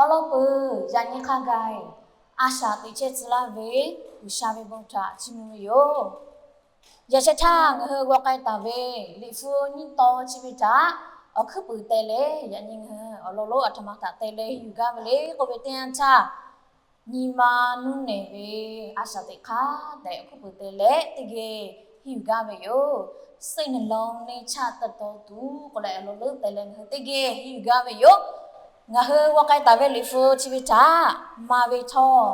Awˬ lawn peuˬ, yaꞈ nyi hk'a gaˬ a shaꞈ teꞈ chehˇ tcuh laˇ ve G'uiˬsha ve bon htaꞈ chiˇ mvuh ve yoˬ. Yaꞈ sheh htaˇ ngaˬ hui g'aw k'ai taˍ ve Liꞈ hpu nyiˇ tawn chi ve htaꞈ awˬ hkuiˉ puiˍ teh leh, yaꞈ nyi ngaˬ hui awˬ lawn lonˉ aˬ htoꞈ ma htaꞈ teh leh henˇ yuˬ gaˇ ve le k'oˆ ve teˇ yanˇ htaˇ, nyi ma nuˇ nehˬ ve a shaꞈ teꞈ hk'aˇ tehꞈ awˬ hkuiˉ puiˍ teh leh teˇ geh henˇ yuˬ gaˇ ve yoˬ. စိတ်နှလုံးနှိမ်ချတတ်သောသူ k'oˆ leh awˬ lawn lonˉ teh leh ngaˬ hui teˇ geh henˇ yuˬ gaˇ ve yoˬ. Ngaˬ hui g'aw k'ai taˍ ve Liꞈ hpu chi ve htaꞈ maˍ ve htawˇ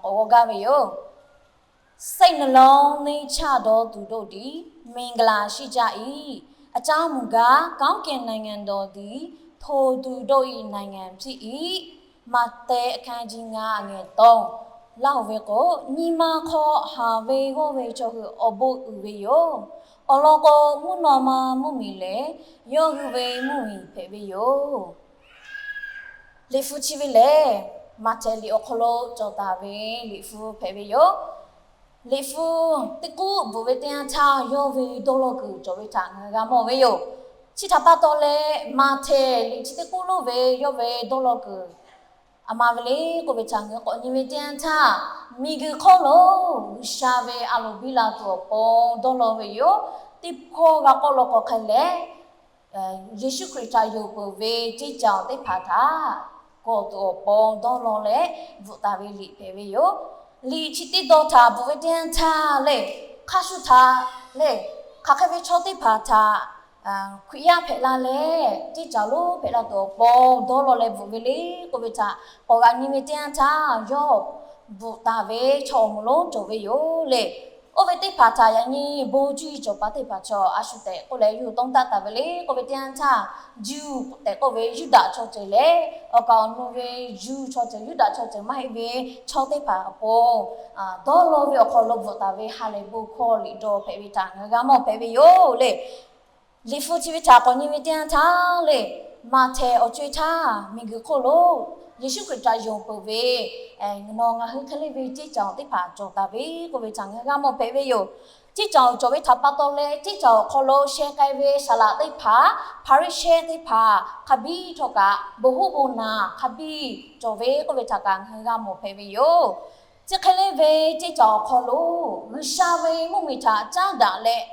k'awꞈ g'aw gaˇ ve yoˬ. စိတ်နှလုံးနှိမ်ချသောသူတို့သည် မင်္ဂလာရှိကြ၏။ အကြောင်းမူကား ကောင်းကင်နိုင်ငံတော်သည် ထိုသူတို့၏နိုင်ငံဖြစ်၏။ မဿဲ အခန်းကြီးငါး အငယ်သုံး lawˬ ve k'o, nyi ma hk'aw haˍ ve g'awˇ ve chaw hui awˬ bon uiˍ ve yoˬ. Awˬ lawn k'o, mvuhˇ naw ma mvuhˇmiˬ lehˬ, yawˇ hui ve mvuhˇmiˬ hpehꞈ ve yoˬ. Liꞈ hpu chi ve lehˬ, Maꞈhtehˍ liꞈ awˬ hk'aw lo cawˬ taˍ ve Liꞈ hpu hpehꞈ ve yoˬ. Liꞈ hpu teˇ k'uˉ bvuhꞈ ve teˇ yanˇ htaˇ, yawˇ ve dawˇ law kuiˬ cawˬ ve htaꞈ ngaˬ hui g'a mawˬ ve yoˬ. Chi htaꞈ pa taw leh, Maꞈhtehˍ liꞈ chi teˇ k'uˉ lonˉ ve yawˇ ve dawˇ law kuiˬ a ma ve le k'oˆ ve htaꞈ ngaˬ hui k'awꞈ nyi ve teˇ yanˇ htaˇ, miˬguiˬ hk'oˆ lo G'uiˬsha ve a loˍ biˇ la tuˬ awˬ pon dawˇ law ve yoˬ. Teˇ hkawˇ g'a k'oˆ law k'o hk'e leh, Yeˍsuˆ Hkriꞈ htaꞈ yonˍ peuˬ ve ceˇ caoˬ teˇ hpaˍ htaꞈ kawˬ tuˬ awˬ pon dawˇ law leh bvuhꞈ taˍ ve liꞈ hpehꞈ ve yoˬ. Liꞈ chi teˇ dawˇ htaꞈ bvuhꞈ ve teˇ yanˇ htaˇ lehˬ, hk'a shuˍ htaꞈ lehˬ, hk'aˬ hk'e ve chaw teˇ hpaˍ htaꞈ Hkriꞈ yaˇ hpehꞈ la leh, ceˇ caoˬ lonˉ hpehꞈ la tuˬ awˬ pon dawˇ law leh bvuhꞈ ve le k'oˆ ve htaꞈ k'awꞈ g'a nyi ve teˇ yanˇ htaˇ, yawˇ bvuhꞈ taˍ ve chaw awˬ moˍ lonˉ cawˬ ve yoˬ le. Oˇ ve teˇ hpaˍ htaꞈ yaꞈ nyi bon cuˇ yiˍ cawˬ paˍ teˇ hpaˍ chaw a shu tehꞈ k'oˆ leh yuˬ tawˇ taˆ taˍ ve le k'oˆ ve teˇ yanˇ htaˇ, Yuˇ tehꞈ k'oˆ ve Yuˇdaꞈ chaw ceuˬ leh, awˬ kaˍ awˬ nu ve Yuˇ chaw ceuˬ, Yuˇdaꞈ chaw ceuˬ maˇ heˆ ve chaw teˇ hpaˍ awˬ pon dawˇ law ve awˬ hk'aw lo bvuhꞈ taˍ ve ha lehˬ bon hkawˇ liꞈ daw hpehꞈ ve htaꞈ ngaˬ hui g'a mawˬ hpehꞈ ve yoˬ le. Liꞈ hpu chi ve htaꞈ k'awꞈ nyi ve teˇ yanˇ htaˇ le, Maꞈhtehˍ awˬ co-e htaˇ miˬguiˬ hk'oˆ lo Yeˍsuˆ Hkriꞈ htaꞈ yonˍ peuˬ ve, nawˬ ngaˬ hui hk'e le ve ceˇ caoˬ teˇ hpaˍ cawˬ taˍ ve k'oˆ ve htaꞈ ngaˬ hui g'a mawˬ hpehꞈ ve yoˬ. Ceˇ caoˬ cawˬ ve htaꞈ pa taw leh, ceˇ caoˬ awˬ hk'aw lo sheh k'ai ve saˍ laꞈ teˇ hpaˍ, Hpaˍriˍsehˇ teˇ hpaˍ hk'a biˇ htawˇ kaꞈ, bon hoˉ bon naˬ hk'a biˇ cawˬ ve k'oˆ ve htaꞈ kaꞈ ngaˬ hui g'a mawˬ hpehꞈ ve yoˬ. Chi hk'e le ve ceˇ caoˬ awˬ hk'aw lo G'uiˬsha ve mvuhˇmiˬ htaꞈ caˉ daꞈ leh,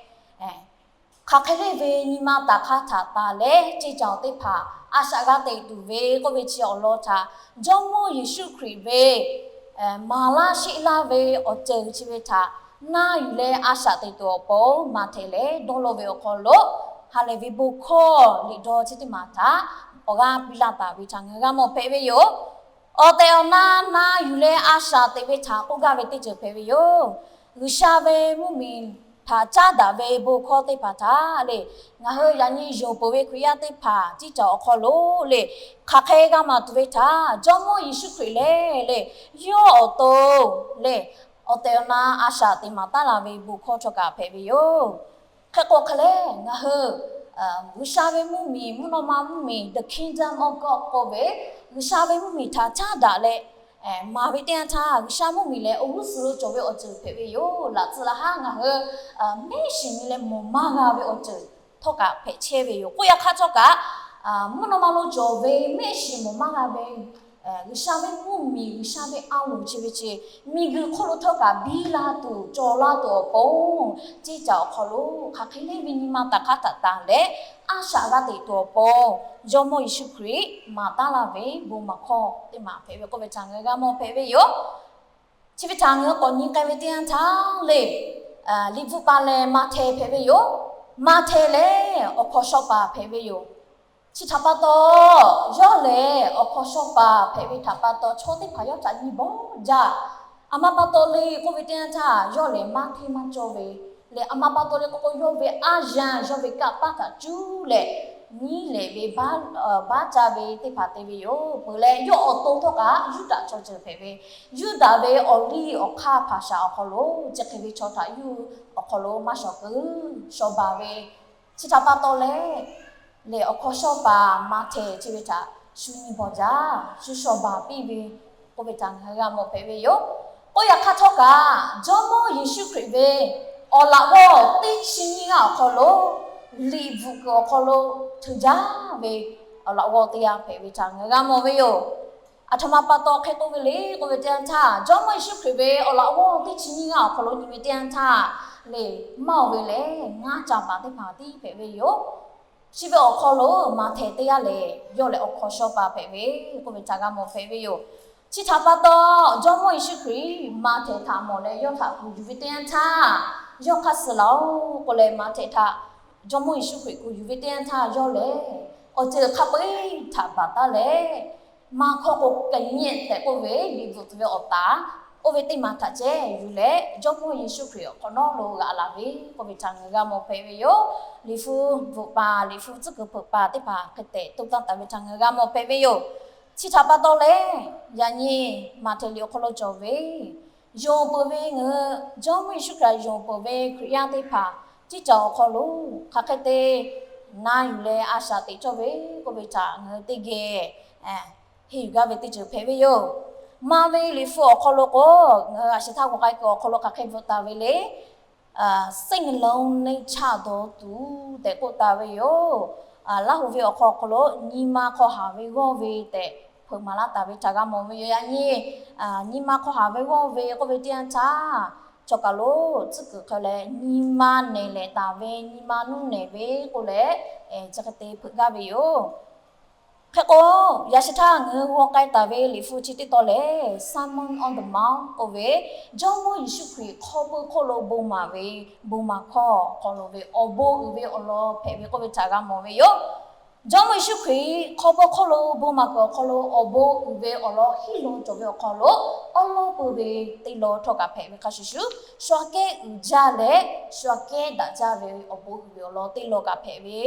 hk'aˬ hk'e le ve nyi ma taˍ hk'aˇ htaꞈ taˍ leh ceˇ caoˬ teˇ hpaˍ a shaꞈ g'a teꞈ tuˬ ve k'oˆ ve chi awˬ lawn htaꞈ Jawˇmawˇ Yeˍsuˆ Hkriꞈ ve maˍ laˇ sheˆ laˇ ve awˬ ceuˬ chi ve htaꞈ na yuˬ leh a shaꞈ teꞈ tuˬ awˬ pon Maꞈhtehˍ lehˬ dawˇ law ve awˬ hk'aw lo ha lehˬ ve bon hkawˇ liꞈ daw chi teˇ maˬ htaꞈ awˬ g'aˇ piˇ laˇ taˍ ve htaꞈ ngaˬ hui g'a mawˬ hpehꞈ ve yoˬ. Awˬ tehˬ awˬ na na yuˬ leh a shaꞈ teꞈ ve htaꞈ k'oˆ gaˇ ve teˇ ceuˬ hpehꞈ ve yoˬ. G'uiˬsha ve mvuhˇmiˬ htaꞈ caˉ daꞈ ve bon hkawˇ teˇ hpaˍ htaꞈ le, ngaˬ hui yaꞈ nyi yonˍ peuˬ ve Hkriꞈ yaˇ teˇ hpaˍ ceˇ caoˬ awˬ hk'aw lo le, hk'aˬ hk'e g'a maˍ tuˬ ve htaꞈ Jawˇmawˇ Yeˍsuˆ Hkriꞈ lehˬ le, yawˇ awˬ to le, awˬ tehˬ awˬ na a shaꞈ teꞈ maˍ taˉ la ve bon hkawˇ htawˇ kaꞈ hpehꞈ ve yoˬ. Hk'e k'o hk'e leh ngaˬ hui G'uiˬsha ve mvuhˇmiˬ, mvuhˇ naw ma mvuhˇmiˬ, the Kingdom of God k'oˆ ve G'uiˬsha ve mvuhˇmiˬ htaꞈ caˉ daꞈ leh maˍ ve teˇ yanˇ htaˇ, G'uiˬsha mvuhˇmiˬ lehˬ awˬ g'uˇ suhˍ lo cawˬ ve awˬ ceuˬ hpehꞈ ve yoˬ. Laꞈ tcuh laꞈ haˉ ngaˬ hui mehˆ shiˍ nyi leh mawˬ maˇ g'a ve awˬ ceuˬ htawˇ kaꞈ hpehꞈ chehˇ ve yoˬ. K'oˆ yaꞈ hk'aˇ htawˇ kaꞈ, mvuhˇ naw ma lo cawˬ ve mehˆ shiˍ mawˬ maˇ g'a ve G'uiˬsha ve mvuhˇmiˬ, G'uiˬsha ve a loˍ chi ve chi miˬguiˬ hk'oˆ lo htawˇ kaꞈ biˇ la tuˬ cawˬ laˇ tuˬ awˬ pon, ceˇ caoˬ awˬ hk'aw lo hk'aˬ hk'e le ve nyi ma taˍ hk'aˇ htaꞈ taˍ leh a shaꞈ g'a teꞈ tuˬ awˬ pon, Jawˇmawˇ Yeˍsuˆ Hkriꞈ maˍ taˉ laˇ ve bon maˍ hkawˇ teˇ maˬ hpehꞈ ve k'oˆ ve htaꞈ ngaˬ hui g'a mawˬ hpehꞈ ve yoˬ. Chi ve htaꞈ ngaˬ hui k'awꞈ nyi k'ai ve teˇ yanˇ htaˇ le, liꞈ bvuhꞈ paˍ lehˬ Maꞈhtehˍ hpehꞈ ve yoˬ. Maꞈhtehˍ lehˬ awˬ hkawnˍ shaw paˍ hpehꞈ ve yoˬ. Chi htaꞈ pa taw, yawˇ lehˬ awˬ hkawnˍ shaw paˍ hpehꞈ ve htaꞈ pa taw chaw teˇ hpaˍ yawˇ htaꞈ nyi bawˇ jaˇ. A ma pa taw le k'oˆ ve teˇ yanˇ htaˇ, yawˇ lehˬ maˇ hteˇ maˇ cawˇ ve lehˬ, a ma pa taw le k'oˆ k'o, yawˇ ve aˉ yanˇ, yawˇ ve kanˇ paˆ htaꞈ cuˇ leh nyiˉ lehˍ ve baˆ caˇ ve teˇ hpaˍ te ve yoˬ. Peuˬ leh yawˇ awˬ to htawˇ kaꞈ Yuˇdaꞈ chaw ceuˬ hpehꞈ ve, Yuˇdaꞈ ve awˬ liˇ awˬ hk'aˇ hpaˍ shaˍ awˬ hk'aw lo chi hk'e ve chaw htaꞈ yuˇ awˬ hk'aw lo maˇ shawˍ keu, shawˍ baˬ ve, chi htaꞈ pa taw leh, lehˬ awˬ hkawnˍ shaw paˍ Maꞈhtehˍ chi ve htaꞈ shu nyi bawˬ jaˇ, shu shawˍ baˬ piˇ ve k'oˆ ve htaꞈ ngaˬ hui g'a mawˬ hpehꞈ ve yoˬ. K'oˆ yaꞈ hk'aˇ htawˇ kaꞈ, Jawˇmawˇ Yeˍsuˆ Hkriꞈ ve awˬ laꞈ g'awˇ teˇ chi nyiˇ g'aˇ awˬ hk'aw lo liꞈ bvuhꞈ kuiˬ awˬ hk'aw lo htoꞈ jaˇ ve awˬ laꞈ g'awˇ teˇ g'aˇ hpehꞈ ve htaꞈ ngaˬ hui g'a mawˬ ve yoˬ. Aˬ htoꞈ ma pa taw hk'e k'oˆ ve le k'oˆ ve teˇ yanˇ htaˇ, Jawˇmawˇ Yeˍsuˆ Hkriꞈ ve awˬ laꞈ g'awˇ teˇ chi nyiˇ g'aˇ awˬ hk'aw lo nyi ve teˇ yanˇ htaˇ le, maˇ oˬ ve lehˬ ngaˇ ca paˍ teˇ hpaˍ tiˉ hpehꞈ ve yoˬ. Chi ve awˬ hk'aw lo Maꞈhtehˍ teˇ g'aˇ lehˬ, yawˇ lehˬ awˬ hkawnˍ shaw paˍ hpehꞈ ve k'oˆ ve htaꞈ g'a mawˬ hpehꞈ ve yoˬ. Chi htaꞈ pa taw, Jawˇmawˇ Yeˍsuˆ Hkriꞈ Maꞈhtehˍ htaꞈ mawˬ leh yawˇ htaꞈ kuˬ yuˬ ve teˇ yanˇ htaˇ, yawˇ hk'aˇ suh laˬ-oˬ k'oˆ leh Maꞈhtehˍ htaꞈ Jawˇmawˇ Yeˍsuˆ Hkriꞈ kuˬ yuˬ ve teˇ yanˇ htaˇ, yawˇ lehˬ awˬ ceuˬ hk'a peu-eˬ htaꞈ baˬ taˉ leh, maˇ hkawˇ k'o kaꞈ nyi tehꞈ k'oˆ ve liꞈ bvuhꞈ tuˬ ve awˬ taˍ, oˇ ve teˇ maˬ htaꞈ ceh yuˬ leh Jawˇmawˇ Yeˍsuˆ Hkriꞈ awˬ hk'awꞈ nawˉ lo g'aꞈ laˬ ve k'oˆ ve htaꞈ ngaˬ hui g'a mawˬ hpehꞈ ve yoˬ. Liꞈ hpu bvuhꞈ paˍ, liꞈ hpu tcuhˉ kuiˬ hpeuꞈ paˍ teˇ hpaˍ hk'e tehꞈ to taˇ taˍ ve htaꞈ ngaˬ hui g'a mawˬ hpehꞈ ve yoˬ. Chi htaꞈ pa taw leh, yaꞈ nyi Maꞈhtehˍ liꞈ awˬ hk'aw lo cawˬ ve yonˍ peuˬ ve ngaˬ hui Jawˇmawˇ Yeˍsuˆ Hkriꞈ yonˍ peuˬ ve Hkriꞈ yaˇ teˇ hpaˍ ciˉ caˬ awˬ hk'aw lo hk'aˬ hk'e te na yuˬ leh a shaꞈ teꞈ cawˇ ve k'oˆ ve htaꞈ ngaˬ hui teˇ geh henˇ yuˬ gaˇ ve teˇ ceuˬ hpehꞈ ve yoˬ. Maˇ ve liꞈ hpu awˬ hk'aw lo k'o, ngaˬ hui a shehˍ htaˇ g'awˬ k'ai kuiˬ awˬ hk'aw lo hk'aˬ hk'e bvuhꞈ taˍ ve le, စိတ်နှလုံးနှိမ့်ချသောသူ tehꞈ k'oˆ taˍ ve yoˬ. Laˇ hu ve awˬ hk'aw awˬ hk'aw lo nyi ma hk'aw haˍ ve g'awˇ ve tehꞈ hpeuꞈ maˍ laˇ taˍ ve htaꞈ g'a mawˬ ve yoˬ. Yaꞈ nyi nyi ma hk'aw haˍ ve g'awˇ ve k'oˆ ve teˇ yanˇ htaˇ, chaw kaˬ lo tcuhˉ kuiˬ hk'e leh nyi ma nehˬ lehˍ taˍ ve, nyi ma nuˇ nehˬ ve k'oˆ leh, chi hk'e te hpeuꞈ gaˇ ve yoˬ. Hk'e k'o, yaꞈ shehˍ htaˇ ngaˬ hui g'awˬ k'ai taˍ ve liꞈ hpu chi teˇ tawn lehˬ, Sermon on the Mount k'oˆ ve, Jawˇmawˇ Yeˍsuˆ Hkriꞈ hk'aw pui hk'oˆ lo bon maˍ ve, bon maˍ hkawˇ hk'aw lo ve awˬ bon uiˍ ve awˬ lawn hpehꞈ ve k'oˆ ve htaꞈ g'a mawˬ ve yoˬ. Jawˇmawˇ Yeˍsuˆ Hkriꞈ hk'aw pui hk'oˆ lo bon maˍ kuiˬ awˬ hk'aw lo awˬ bon uiˍ ve awˬ lawn hiˉ lawn cawˬ ve awˬ hk'aw lo, awˉ lawˉ peuˬ ve teˇ lawn htawˇ kaꞈ hpehꞈ ve hk'a shuˍ shuˍ, shu aꞈ kehˉ uiˍ jaˇ leh shu aꞈ kehˉ daꞈ jaˇ ve awˬ bon uiˍ ve awˬ lawn teˇ lawn kaꞈ hpehꞈ ve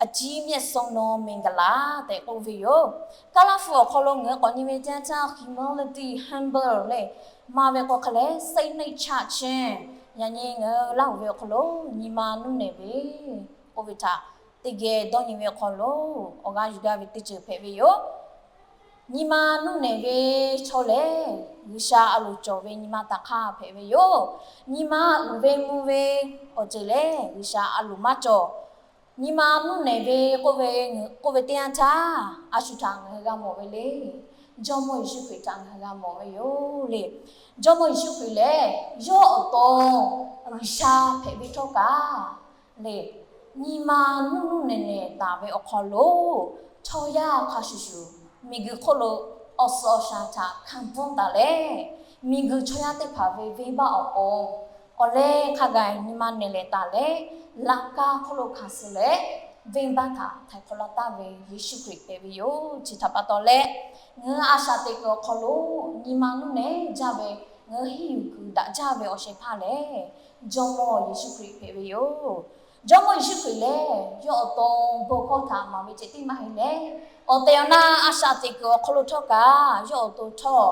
အကြီးမြတ်ဆုံးသောမင်္ဂလာ tehꞈ k'oˆ ve yoˬ. Kaˇlaˇ hpu awˬ hk'aw lo ngaˬ hui k'awꞈ nyi ve teˇ yanˇ htaˇ, humility, humble leh, maˇ ve k'o hk'e leh စိတ်နှိမ့်ချခြင်း, yaꞈ nyi ngaˬ hui Laˇ huˍ ve awˬ hk'aw lo nyi ma nuˇ nehˬ ve k'oˆ ve htaꞈ teˇ geh dawˇ nyi ve awˬ hk'aw lo awˬ g'aˇ yuˬ gaˇ ve teˇ ceuˬ hpehꞈ ve yoˬ. Nyi ma nuˇ nehˬ ve chaw lehˬ, G'uiˬsha a loˍ cawˬ ve nyi ma taꞈ hk'aˇ hpehꞈ ve yoˬ. Nyi ma uiˍ ve mvuh ve awˬ ceuˬ lehˬ, G'uiˬsha a loˍ maˇ cawˬ. Nyi ma nuˇ nehˬ ve k'oˆ ve, k'oˆ ve teˇ yanˇ htaˇ, a shu htaꞈ ngaˬ hui g'a mawˬ ve le. Jawˇmawˇ Yeˍsuˆ Hkriꞈ htaꞈ ngaˬ hui g'a mawˬ ve yoˬ le. Jawˇmawˇ Yeˍsuˆ Hkriꞈ lehˬ, yawˇ awˬ to G'uiˬsha hpehꞈ ve htawˇ kaꞈ le, nyi ma nuˇ nuˇ nehˬ nehˬ taˍ ve awˬ hk'aw lo, chaw yaˇ hk'a shuˍ shuˍ miˬguiˬ hk'oˆ lo awˬ suhˍ awˬ shaˍ htaꞈ hkanˍ pfuhˇ taˍ leh, miˬguiˬ chaw yaˇ teˇ hpaˍ ve venˇbaˆ awˬ pon awˬ leh hk'a gaˬ nyi ma nehˬ lehˍ taˍ leh, laꞈ ka hk'oˆ lo hkanˍ suh leh, venˇbaˆ htaꞈ htaiˍ hk'awꞈ la taˍ ve Yeˍsuˆ Hkriꞈ hpehꞈ ve yoˬ. Chi htaꞈ pa taw leh, ngaˬ hui a shaꞈ teꞈ kuiˬ awˬ hk'aw lo nyi ma nuˇ nehˬ jaˇ ve, ngaˬ hui henˇ yuˬ kuiˬ daꞈ jaˇ ve awˬ shehˍ hpaˇ lehˬ, Jawˇmawˇ Yeˍsuˆ Hkriꞈ hpehꞈ ve yoˬ. Jawˇmawˇ Yeˍsuˆ Hkriꞈ lehˬ, yawˇ awˬ to bon hkawˇ htaꞈ maˍ ve ceh tiˉ maˇ heˆ leh, awˬ tehˬ awˬ na a shaꞈ teꞈ kuiˬ awˬ hk'aw lo htawˇ kaꞈ yawˇ awˬ to htawˇ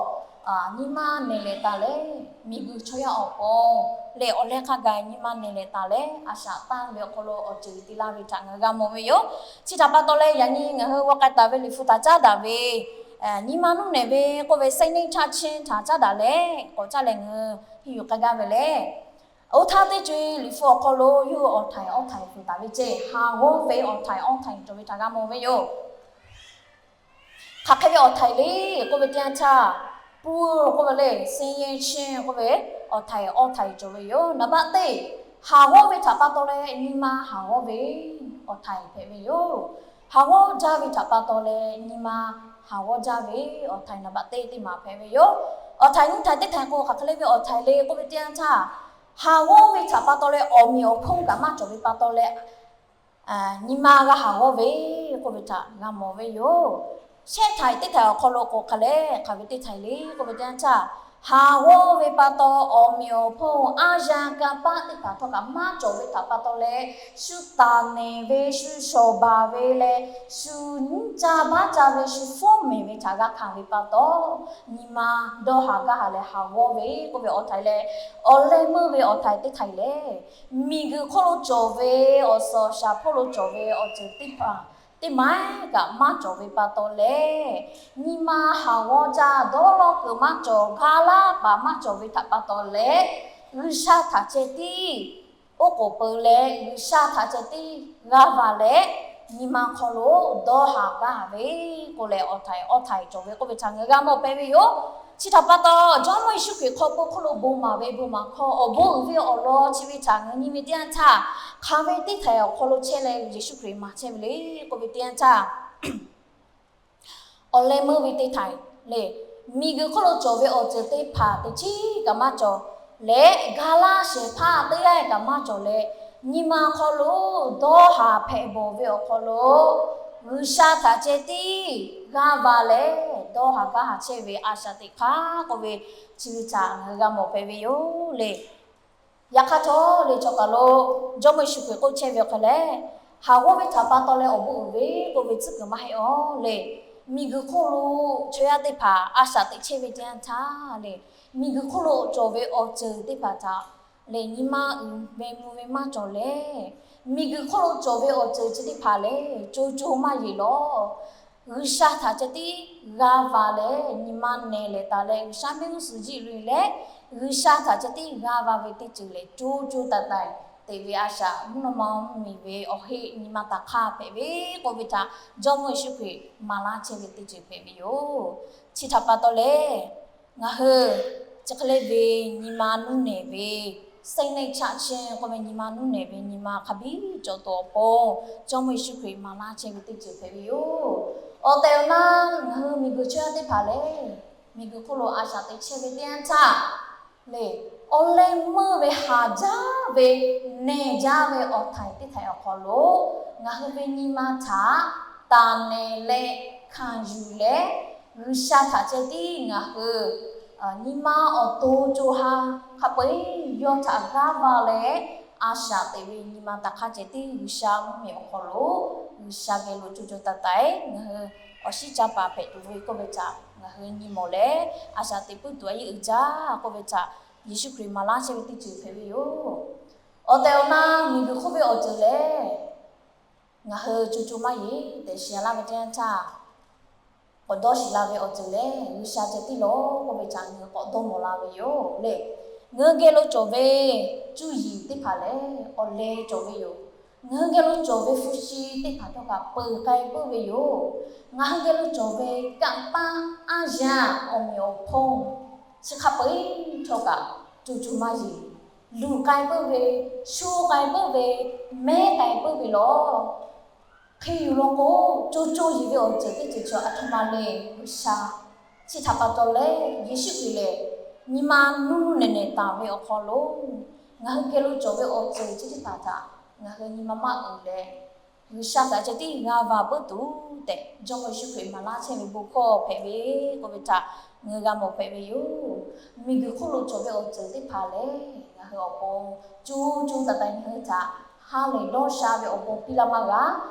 nyi ma nehˬ lehˍ taˍ leh, miˬguiˬ chaw yaˇ awˬ pon lehˬ, awˬ leh hk'a gaˬ nyi ma nehˬ lehˍ taˍ leh, a shaꞈ tanˇ ve awˬ hk'aw lo awˬ ceuˬ te laˇ ve htaꞈ ngaˬ hui g'a mawˬ ve yoˬ. Chi htaꞈ pa taw leh, yaꞈ nyi ngaˬ hui g'awˬ k'ai taˍ ve liꞈ hpu htaꞈ caˉ daꞈ ve, nyi ma nuˇ nehˬ ve k'oˆ ve စိတ်နှိမ့်ချခြင်း htaꞈ caˉ daꞈ leh k'awꞈ caˇ leh ngaˬ hui henˇ yuˬ k'ai gaˇ ve lehˬ, oˇ htaˇ teˇ co-e liꞈ hpu awˬ hk'aw lo yawˇ hui awˬ htaiˍ awˉ htaiˍ pfuhˍ taˍ ve ceh, haˍ g'awˇ ve awˬ htaiˍ awˉ htaiˍ cawˬ ve htaꞈ g'a mawˬ ve yoˬ. Hk'aˬ hk'e ve awˬ htaiˍ le k'oˆ ve teˇ yanˇ htaˇ, ပူ k'oˆ ve le, ဆင်းရဲခြင်း k'oˆ ve awˬ htaiˍ awˉ htaiˍ cawˬ ve yoˬ. Naˍ baˆ teˇ, haˍ g'awˇ ve htaꞈ pa taw leh nyi ma haˍ g'awˇ ve awˬ htaiˍ hpehꞈ ve yoˬ. Haˍ g'awˇ jaˇ ve htaꞈ pa taw leh nyi ma haˍ g'awˇ jaˇ ve awˬ htaiˍ naˍ baˆ teˇ teˇ maˬ hpehꞈ ve yoˬ. Awˬ htaiˍ nyiˇ htaiˍ teˇ htaiˍ k'o, hk'aˬ hk'e le ve awˬ htaiˍ le k'oˆ ve teˇ yanˇ htaˇ, haˍ g'awˇ ve htaꞈ pa taw leh awˬ meꞈ awˬ hponˇ kaꞈ maˇ cawˬ ve pa taw leh, nyi ma g'a haˍ g'awˇ ve k'oˆ ve htaꞈ g'a mawˬ ve yoˬ. Shehˆ htaiˍ teˇ htaiˍ awˬ hk'aw lo k'o, hk'aˬ lehˬ hk'aˬ ve teˇ htaiˍ le k'oˆ ve teˇ yanˇ htaˇ, haˍ g'awˇ ve pa taw awˬ meꞈ awˬ hponˇ aˉ yanˇ kanˇ paˆ teˇ hpaˍ htawˇ kaꞈ maˇ cawˬ ve htaꞈ pa taw leh, shu taˍ nehˬ ve, shu shawˍ baˬ ve leh, shu nyiˇ ca baˆ ca ve, shu fawˉ mehˍ ve htaꞈ g'a hkanˍ ve pa taw, nyi ma dawˇ haˍ gaˇ haˍ leh haˍ g'awˇ ve k'oˆ ve awˬ htaiˍ leh, awˬ leh meuˇ ve awˬ htaiˍ teˇ htaiˍ lehˬ, miˬguiˬ hk'oˆ lo cawˬ ve, awˬ suhˍ awˬ shaˍ hpawˇ lo cawˬ ve awˬ ceuˬ teˇ hpaˍ teˇ maˬ kaꞈ maˇ cawˬ ve pa taw leh, nyi ma haˍ g'awˇ jaˇ dawˇ lawˇ kuiˬ maˇ cawˬ, ga laˇ paˍ maˇ cawˬ ve htaꞈ pa taw leh, G'uiˬsha htaꞈ ceh tiˉ oˉ k'oˍ peu leh, G'uiˬsha htaꞈ ceh tiˉ g'a vaˬ leh, nyi ma hk'aw lo dawˇ haˍ gaˇ haˍ ve k'oˆ leh, awˬ htaiˍ awˬ htaiˍ cawˬ ve k'oˆ ve htaꞈ ngaˬ hui g'a mawˬ hpehꞈ ve yoˬ. Chi htaꞈ pa taw, Jawˇmawˇ Yeˍsuˆ Hkriꞈ hk'aw peuˬ hk'oˆ lo bon maˍ ve bon maˍ hkawˇ awˬ bon uiˍ ve awˬ lawn chi ve htaꞈ ngaˬ hui nyi ve teˇ yanˇ htaˇ, hk'aˬ ve teˇ htaiˍ awˬ hk'aw lo chehˇ leh Yeˍsuˆ Hkriꞈ maˍ chehˇ ve le k'oˆ ve teˇ yanˇ htaˇ, awˬ leh meuˇ ve teˇ htaiˍ le, miˬguiˬ hk'oˆ lo cawˬ ve awˬ ceuˬ teˇ hpaˍ teꞈ chiˉ kaꞈ maˇ cawˬ leh, ga laˇ shehˍ hpaˇ teˇ g'aˇ kaꞈ maˇ cawˬ leh, nyi ma hk'aw lo dawˇ haˍ hpehꞈ bawˬ ve awˬ hk'aw lo, G'uiˬsha htaꞈ ceh tiˉ g'aˇ va leh dawˇ haˍ gaˇ haˍ chehˇ ve a shaꞈ teꞈ hk'aˇ k'oˆ ve, chi ve htaꞈ ngaˬ hui g'a mawˬ hpehꞈ ve yoˬ le. Yaꞈ hk'aˇ htawˇ le, chaw kaˬ lo Jawˇmawˇ Yeˍsuˆ Hkriꞈ k'oˆ chehˇ ve hk'e leh, haˍ g'awˇ ve htaꞈ pa taw leh awˬ bon uiˍ ve k'oˆ ve tcuhˉ kuiˬ maˇ heˆ aw le. Miˬguiˬ hk'oˆ lo chaw yaˇ teˇ hpaˍ a shaꞈ teꞈ chehˇ ve teˇ yanˇ htaˇ le, miˬguiˬ hk'oˆ lo cawˬ ve awˬ ceuˬ teˇ hpaˍ htaꞈ lehˬ nyi ma uiˍ ve mvuh ve maˇ cawˬ leh, miˬguiˬ hk'oˆ lo cawˬ ve awˬ ceuˬ chi teˇ hpaˍ lehˬ co co maˇ yeˬ lawˬ. G'uiˬsha htaꞈ ceh tiˉ g'aˇ va leh nyi ma nehˬ lehˬ taˍ leh, G'uiˬsha mehˆ g'uˇ suhˍ jiˆ loꞈ e leh, G'uiˬsha htaꞈ ceh tiˉ g'aˇ va ve teˇ ceuˬ lehˬ, co co taiˍ taiˍ teꞈ ve a shaꞈ mvuhˇ naw ma mvuhˇmiˬ ve awˬ heˆ nyi ma taˍ hk'aˇ hpehꞈ ve k'oˆ ve htaꞈ Jawˇmawˇ Yeˍsuˆ Hkriꞈ maˍ laˇ chehˇ ve teˇ ceuˬ hpehꞈ ve yoˬ. Chi htaꞈ pa taw leh, ngaˬ hui chi hk'e le ve nyi ma nuˇ nehˬ ve, စိတ်နှိမ်ချခြင်း k'oˆ ve nyi ma nuˇ nehˬ ve nyi ma hk'a biˇ cawˬ tuˬ awˬ pon, Jawˇmawˇ Yeˍsuˆ Hkriꞈ maˍ laˇ chehˇ ve teˇ ceuˬ hpehꞈ ve yoˬ. Awˬ tehˬ awˬ na ngaˬ hui miˬguiˬ chaw yaˇ teˇ hpaˍ lehˬ, miˬguiˬ hk'oˆ lo a shaꞈ teꞈ chehˇ ve teˇ yanˇ htaˇ le, awˬ leh meuˇ ve haˍ jaˇ ve, nehˬ jaˇ ve awˬ htaiˍ teˇ htaiˍ awˬ hk'aw lo ngaˬ hui ve nyi ma htaꞈ taˍ nehˬ leh hkanˍ yuˬ leh, G'uiˬsha htaꞈ ceh tiˉ ngaˬ hui nyi ma awˬ to co ha hk'a peu-eˬ yawˇ htaꞈ g'aˇ va leh, a shaꞈ teꞈ ve nyi ma taˍ hk'aˇ ceh tiˉ G'uiˬsha mvuhˇmiˬ awˬ hk'aw lo G'uiˬsha geh lo co co taiˍ taiˍ ngaˬ hui awˬ shiˉ ca paˍ hpehꞈ tuˬ ve k'oˆ ve htaꞈ ngaˬ hui nyi mawˬ leh, a shaꞈ teꞈ puiˉ tuˬ a yeˇ uiˍ jaˇ k'oˆ ve htaꞈ Yeˍsuˆ Hkriꞈ maˍ laˇ chehˇ ve teˇ ceuˬ hpehꞈ ve yoˬ. Awˬ tehˬ awˬ na miˬguiˬ hk'oˆ ve awˬ ceuˬ lehˬ, ngaˬ hui co co maˇ yeˬ tehꞈ shiˍ laˇ ve teˇ yanˇ htaˇ, k'awꞈ dawˇ shiˍ la ve awˬ ceuˬ lehˬ, G'uiˬsha ceh tiˉ lawˬ k'oˆ ve htaꞈ ngaˬ hui k'awꞈ dawˇ mawˬ la ve yoˬ le. Ngaˬ hui geh lo cawˬ ve cuˇ yiˍ teˇ hpaˍ lehˬ, awˬ leh cawˬ ve yoˬ. Ngaˬ hui geh lo cawˬ ve hpu shi teˇ hpaˍ htawˇ kaꞈ peuˬ k'ai puiˉ ve yoˬ. Ngaˬ hui geh lo cawˬ ve kanˇ paˆ aˉ yanˇ awˬ meꞈ awˬ hponˇ chi hk'a peu-eˬ htawˇ kaꞈ co co maˇ yeˬ, luˬ k'ai puiˉ ve, shu k'ai puiˉ ve, mehˉ k'ai puiˉ ve lawˬ. Hk'e yuˬ law k'o, co co yeˬ ve awˬ ceuˬ teˇ ceuˬ chaw aˬ htoꞈ ma le, G'uiˬsha. Chi htaꞈ pa taw leh, Yeˍsuˆ Hkriꞈ lehˬ nyi ma nuˇ nuˇ nehˬ nehˬ taˍ ve awˬ hk'aw lo, ngaˬ hui geh lo cawˬ ve awˬ ceuˬ chi teˇ hpaˍ htaꞈ ngaˬ hui nyi ma maˇ uiˍ leh, G'uiˬsha htaꞈ ceh tiˉ g'a va puiˉ tuˬ tehꞈ, Jawˇmawˇ Yeˍsuˆ Hkriꞈ maˍ laˇ chehˇ ve bon hkawˇ hpehꞈ ve k'oˆ ve htaꞈ ngaˬ hui g'a mawˬ hpehꞈ ve yoˬ. Miˬguiˬ hk'oˆ lo cawˬ ve awˬ ceuˬ teˇ hpaˍ lehˬ, ngaˬ hui awˬ pon co co taiˍ taiˍ ngaˬ hui htaꞈ ha lehˬ dawˇ sha ve awˬ pon piˇ laˇ maˇ g'a.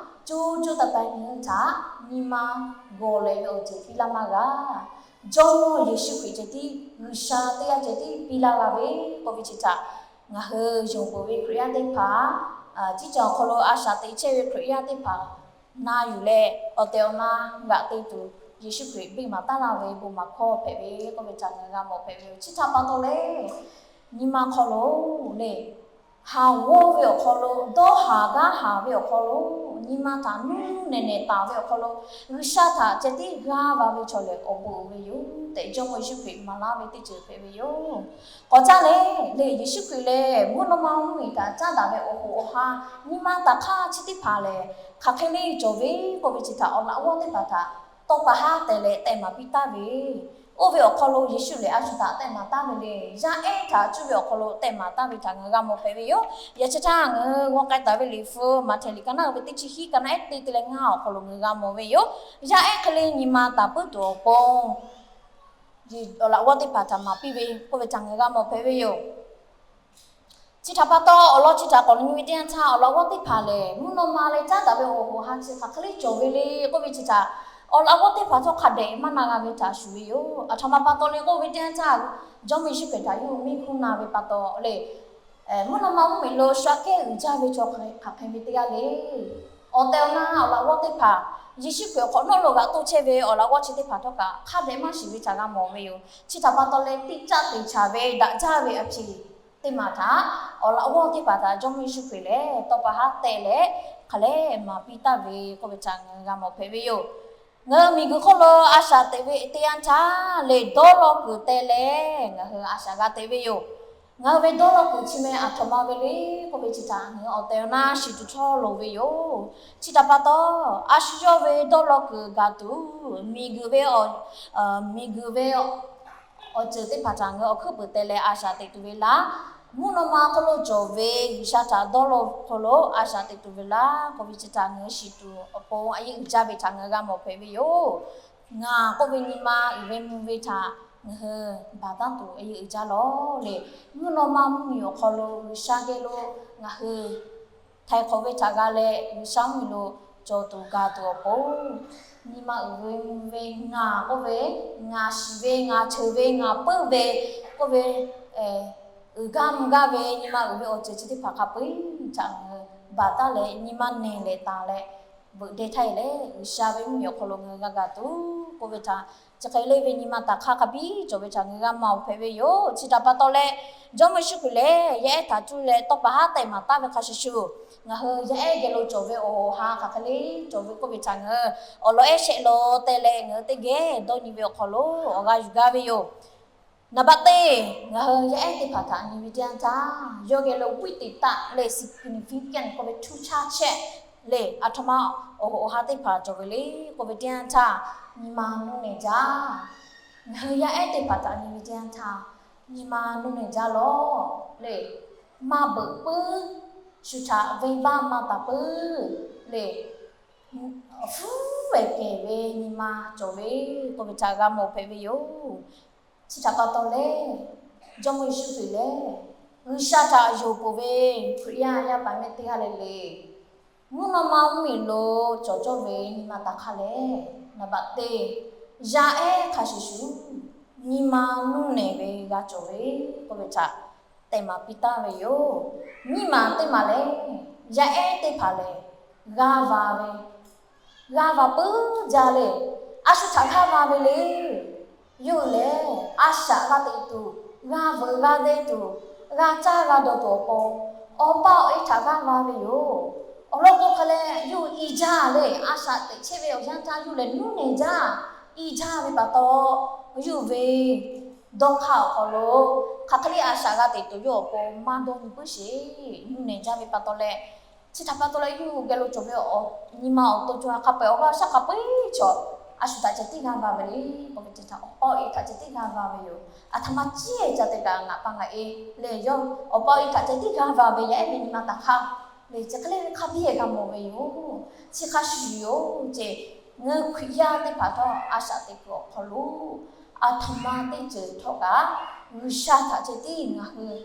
Co co taiˍ taiˍ ngaˬ hui htaꞈ nyi ma gawˬ leh ve awˬ ceuˬ piˇ laˇ maˇ g'a. Jawˇmawˇ Yeˍsuˆ Hkriꞈ ceh tiˉ G'uiˬsha teˇ g'aˇ ceh tiˉ piˇ laˇ g'a ve k'oˆ ve chi htaꞈ ngaˬ hui yonˍ peuˬ ve Hkriꞈ yaˇ teˇ hpaˍ, tiˇ caˬ awˬ hk'aw lo a shaꞈ teꞈ chehˇ ve Hkriꞈ yaˇ teˇ hpaˍ na yuˬ leh, awˬ tehˬ awˬ na g'aꞈ te tuˬ Yeˍsuˆ Hkriꞈ biˇ maˍ taˉ laˇ ve bon maˍ hkawˇ hpehꞈ ve k'oˆ ve htaꞈ ngaˬ hui g'a mawˬ hpehꞈ ve yoˬ. Chi htaꞈ pa taw leh, nyi ma hk'aw lo le, haˍ g'awˇ ve awˬ hk'aw lo, dawˇ haˍ gaˇ haˍ ve awˬ hk'aw lo, nyi ma htaꞈ nuˇ nuˇ nehˬ nehˬ taˍ ve awˬ hk'aw lo, G'uiˬsha htaꞈ ceh tiˉ g'a va ve chaw lehˬ awˬ bon uiˍ ve yoˬ tehꞈ, Jawˇmawˇ Yeˍsuˆ Hkriꞈ maˍ laˇ ve teˇ ceuˬ hpehꞈ ve yoˬ. K'awꞈ caˇ leh le, Yeˍsuˆ Hkriꞈ lehˬ mvuhˇ naw ma mvuhˇmiˬ htaꞈ caˉ daꞈ ve awˬ hoꞈ awˬ ha, nyi ma taˍ hk'aˇ chi teˇ hpaˍ lehˬ, hk'aˬ hk'e le cawˬ ve k'oˆ ve chi htaꞈ awˬ laꞈ g'awˇ teˇ hpaˍ htaꞈ tawˇ pa haˉ tehˬ leh tehꞈ maˍ piˇ taˍ ve, oˇ ve awˬ hk'aw lo Yeˍsuˆ lehˬ a shu htaꞈ tehꞈ maˍ taˍ ve le, yaˇ ehˉ htaꞈ cuˇ ve awˬ hk'aw lo tehꞈ maˍ taˍ ve htaꞈ ngaˬ hui g'a mawˬ hpehꞈ ve yoˬ. Yaꞈ chi htaˇ ngaˬ hui g'aw k'ai taˍ ve Liꞈ hpu Maꞈhtehˍ liꞈ ka naˉ uiˍ ve teˇ chi hiˉ, ka naˉ ehˉ teˇ te leh ngaˇ awˬ hk'aw lo ngaˬ hui g'a mawˬ ve yoˬ. Yaˇ ehˉ hk'e le nyi ma taˍ puiˉ tuˬ awˬ pon, awˬ laꞈ g'awˇ teˇ hpaˍ htaꞈ maˍ piˇ ve k'oˆ ve htaꞈ ngaˬ hui g'a mawˬ hpehꞈ ve yoˬ. Chi htaꞈ pa taw, awˬ lawn chi htaꞈ k'awꞈ nyi ve teˇ yanˇ htaˇ, awˬ laꞈ g'awˇ teˇ hpaˍ lehˬ, mvuhˇ naw ma leh caˉ daꞈ ve awˬ hoꞈ awˬ ha chi hk'aˬ hk'e le cawˬ ve le k'oˆ ve chi htaꞈ awˬ laꞈ g'awˇ teˇ hpaˍ htawˇ hk'a dehꞈ maˇ na g'a ve htaꞈ shuˍ ve yoˬ. Aˬ htoꞈ ma pa taw le k'oˆ ve teˇ yanˇ htaˇ, Jawˇmawˇ Yeˍsuˆ Hkriꞈ htaꞈ yawˇ hui miˇ hkuˇ na ve pa taw le, mvuhˇ naw ma mvuhˇmiˬ lo shu aꞈ kehˉ uiˍ jaˇ ve chaw hk'aˬ hk'e ve teˇ g'aˇ le. Awˬ tehˬ awˬ na awˬ laꞈ g'awˇ teˇ hpaˍ, Yeˍsuˆ Hkriꞈ awˬ hk'awꞈ nawˉ lo g'aꞈ toˇ chehˇ ve awˬ laꞈ g'awˇ chi teˇ hpaˍ htawˇ kaꞈ hk'a dehꞈ maˇ shiˍ ve htaꞈ g'a mawˬ ve yoˬ. Chi htaꞈ pa taw leh, tiꞈ caˆ teꞈ chaˍ ve daꞈ jaˇ ve awˬ ceuˬ teˇ maˬ htaꞈ awˬ laꞈ g'awˇ teˇ hpaˍ htaꞈ Jawˇmawˇ Yeˍsuˆ Hkriꞈ lehˬ tawˇ pa haˉ tehˬ leh, hk'a leh maˍ piˇ taˍ ve k'oˆ ve htaꞈ ngaˬ hui g'a mawˬ hpehꞈ ve yoˬ. Ngaˬ hui miˬguiˬ hk'oˆ lo a shaꞈ teꞈ ve teˇ yanˇ htaˇ lehˬ, dawˇ law kuiˬ teh leh ngaˬ hui a shaꞈ g'a teꞈ ve yoˬ. Ngaˬ hui ve dawˇ law kuiˬ chi meh aˬ htoꞈ ma ve le k'oˆ ve chi htaꞈ ngaˬ hui awˬ tehˬ awˬ na shiˍ tuˬ htawˇ loˍ ve yoˬ. Chi htaꞈ pa taw, a shu yawˇ ve dawˇ law kuiˬ gaˬ tuˬ, miˬguiˬ ve, miˬguiˬ ve awˬ ceuˬ teˇ hpaˍ htaꞈ ngaˬ hui awˬ hkuiˉ puiˍ teh leh a shaꞈ teꞈ tuˬ ve laˇ, mvuhˇ naw ma hk'oˆ lo cawˬ ve G'uiˬsha htaꞈ dawˇ law hk'aw lo a shaꞈ teꞈ tuˬ ve laˇ k'oˆ ve chi htaꞈ ngaˬ hui shiˍ tuˬ awˬ pon a yeˇ uiˍ jaˇ ve htaꞈ ngaˬ hui g'a mawˬ hpehꞈ ve yoˬ. Ngaˬ k'oˆ ve nyi ma uiˍ ve mvuh ve htaꞈ ngaˬ hui baˬ taˉ tuˬ a yeˇ uiˍ jaˇ lawˬ le. Mvuhˇ naw ma mvuhˇmiˬ awˬ hk'aw lo G'uiˬsha geh lo ngaˬ hui htaiˍ hk'awꞈ ve htaꞈ g'a leh, G'uiˬsha mvuhˇmiˬ lo cawˬ tuˬ gaˬ tuˬ awˬ pon, nyi ma uiˍ ve mvuh ve ngaˬ k'oˆ ve, ngaˬ shiˍ ve, ngaˬ cheuˬ ve, ngaˬ puiˉ ve k'oˆ ve, uiˍ gaˇ mvuh gaˇ ve nyi ma uiˍ ve awˬ ceuˬ chi teˇ hpaˍ hk'a peu-eˬ htaꞈ ngaˬ hui baˬ taˉ leh nyi ma nehˬ leh taˍ leh, veuꞈ deh htaˇ e leh G'uiˬsha ve mvuhˇmiˬ awˬ hk'aw lo ngaˬ hui g'a gaˬ tuˬ k'oˆ ve htaꞈ chi hk'e le ve nyi ma taˍ hk'aˇ hk'a biˇ cawˬ ve htaꞈ ngaˬ hui g'a mawˬ hpehꞈ ve yoˬ. Chi htaꞈ pa taw leh, Jawˇmawˇ Yeˍsuˆ Hkriꞈ lehˬ yaˇ ehˉ htaꞈ cuˇ leh tawˇ pa haˉ tehˬ maˍ taˍ ve hk'a shuˍ shuˍ, ngaˬ hui yaˇ ehˉ geh lo cawˬ ve awˬ ha hk'aˬ hk'e le cawˬ ve k'oˆ ve htaꞈ ngaˬ hui awˬ lawn ehˉ shehˆ law teh leh ngaˬ hui teˇ geh dawˇ nyi ve awˬ hk'aw lo awˬ g'a yuˬ gaˇ ve yoˬ. Naˍ baˆ teˇ, ngaˬ hui yaˇ ehˉ teˇ hpaˍ htaꞈ nyi ve teˇ yanˇ htaˇ, yawˇ geh lo ဝိသေသ leh စီးပွားရေး k'oˆ ve ထူးခြားချက် leh aˬ htoꞈ ma awˬ hoꞈ awˬ ha teˇ hpaˍ cawˬ ve le k'oˆ ve teˇ yanˇ htaˇ, nyi ma nuˇ nehˬ jaˇ. Ngaˬ hui yaˇ ehˉ teˇ hpaˍ htaꞈ nyi ve teˇ yanˇ htaˇ, nyi ma nuˇ nehˬ jaˇ lawˬ le. Maˇ beuꞈ puiˉ, shu htaꞈ venˇbaˆ maˇ taˍ puiˉ le. Hpu vehˬ kehˬ ve nyi ma cawˬ ve k'oˆ ve htaꞈ g'a mawˬ hpehꞈ ve yoˬ. Chi htaꞈ pa taw leh, Jawˇmawˇ Yeˍsuˆ Hkriꞈ lehˬ G'uiˬsha htaꞈ yonˍ peuˬ ve Hkriꞈ yaˇ yaˇ paˍ mehˆ teˇ g'aˇ le le, mvuhˇ naw ma mvuhˇmiˬ lo cawˬ cawˇ ve nyi ma taˍ hk'aˇ leh, naˍ baˆ teˇ, yaˇ ehˉ hk'a shuˍ shuˍ nyi ma nuˇ nehˬ ve g'a cawˬ ve k'oˆ ve htaꞈ tehˬ maˍ piˇ taˍ ve yoˬ. Nyiˇ maˬ teˇ maˬ lehˬ, yaˇ ehˉ teˇ hpaˍ lehˬ g'aˇ va ve, g'aˇ va puiˉ jaˇ le. A shu htaꞈ g'aˇ va ve le. Yawˇ hui lehˬ a shaꞈ g'a teꞈ tuˬ, g'a veuꞈ g'a deh tuˬ, g'a caˇ g'a dawˬ tuˬ awˬ pon, awˬ pa awˬ e htaꞈ g'aˇ va ve yoˬ. Awˬ lawn k'o hk'a leh yawˇ hui i jaˇ le. A shaꞈ teꞈ chehˇ ve awˬ yanˇ htaˇ yawˇ hui lehˬ nuˇ nehˬ jaˇ, i jaˇ ve pa taw, yawˇ hui ve dawˇ hk'aˇ awˬ hk'aw lo hk'aˬ hk'e le a shaꞈ g'a teꞈ tuˬ yawˇ awˬ pon maˇ dawˇ nyi puiˉ sheˍ. Nuˇ nehˬ jaˇ ve pa taw leh, chi htaꞈ pa taw leh yawˇ hui geh lo cawˬ ve nyi ma awˬ to co ha hk'a peu-eˬ awˬ g'aˇ shaˉ hk'a peu-eˬ chaw, a shu htaꞈ ceh tiˉ g'aˇ va ve le. K'oˆ ve chi htaꞈ awˬ pa awˬ e htaꞈ ceh tiˉ g'aˇ va ve yoˬ. Aˬ htoꞈ ma ciˉ ca te kaꞈ ngaˬ pa ngaˬ e lehˬ, yawˇ awˬ pa awˬ e htaꞈ ceh tiˉ g'aˇ va ve yaˇ ehˉ ve nyi ma taˍ hk'aˇ lehˬ, chi hk'e le ve hk'a biˇ g'a mawˬ ve yoˬ. Chi hk'a shuˍ yoˬ ceˇ, ngaˬ hui Hkriꞈ yaˇ teˇ hpaˍ htawˇ a shaꞈ teꞈ kuiˬ awˬ hk'aw lo aˬ htoꞈ ma teˇ ceuˬ htawˇ kaꞈ G'uiˬsha htaꞈ ceh tiˉ ngaˬ hui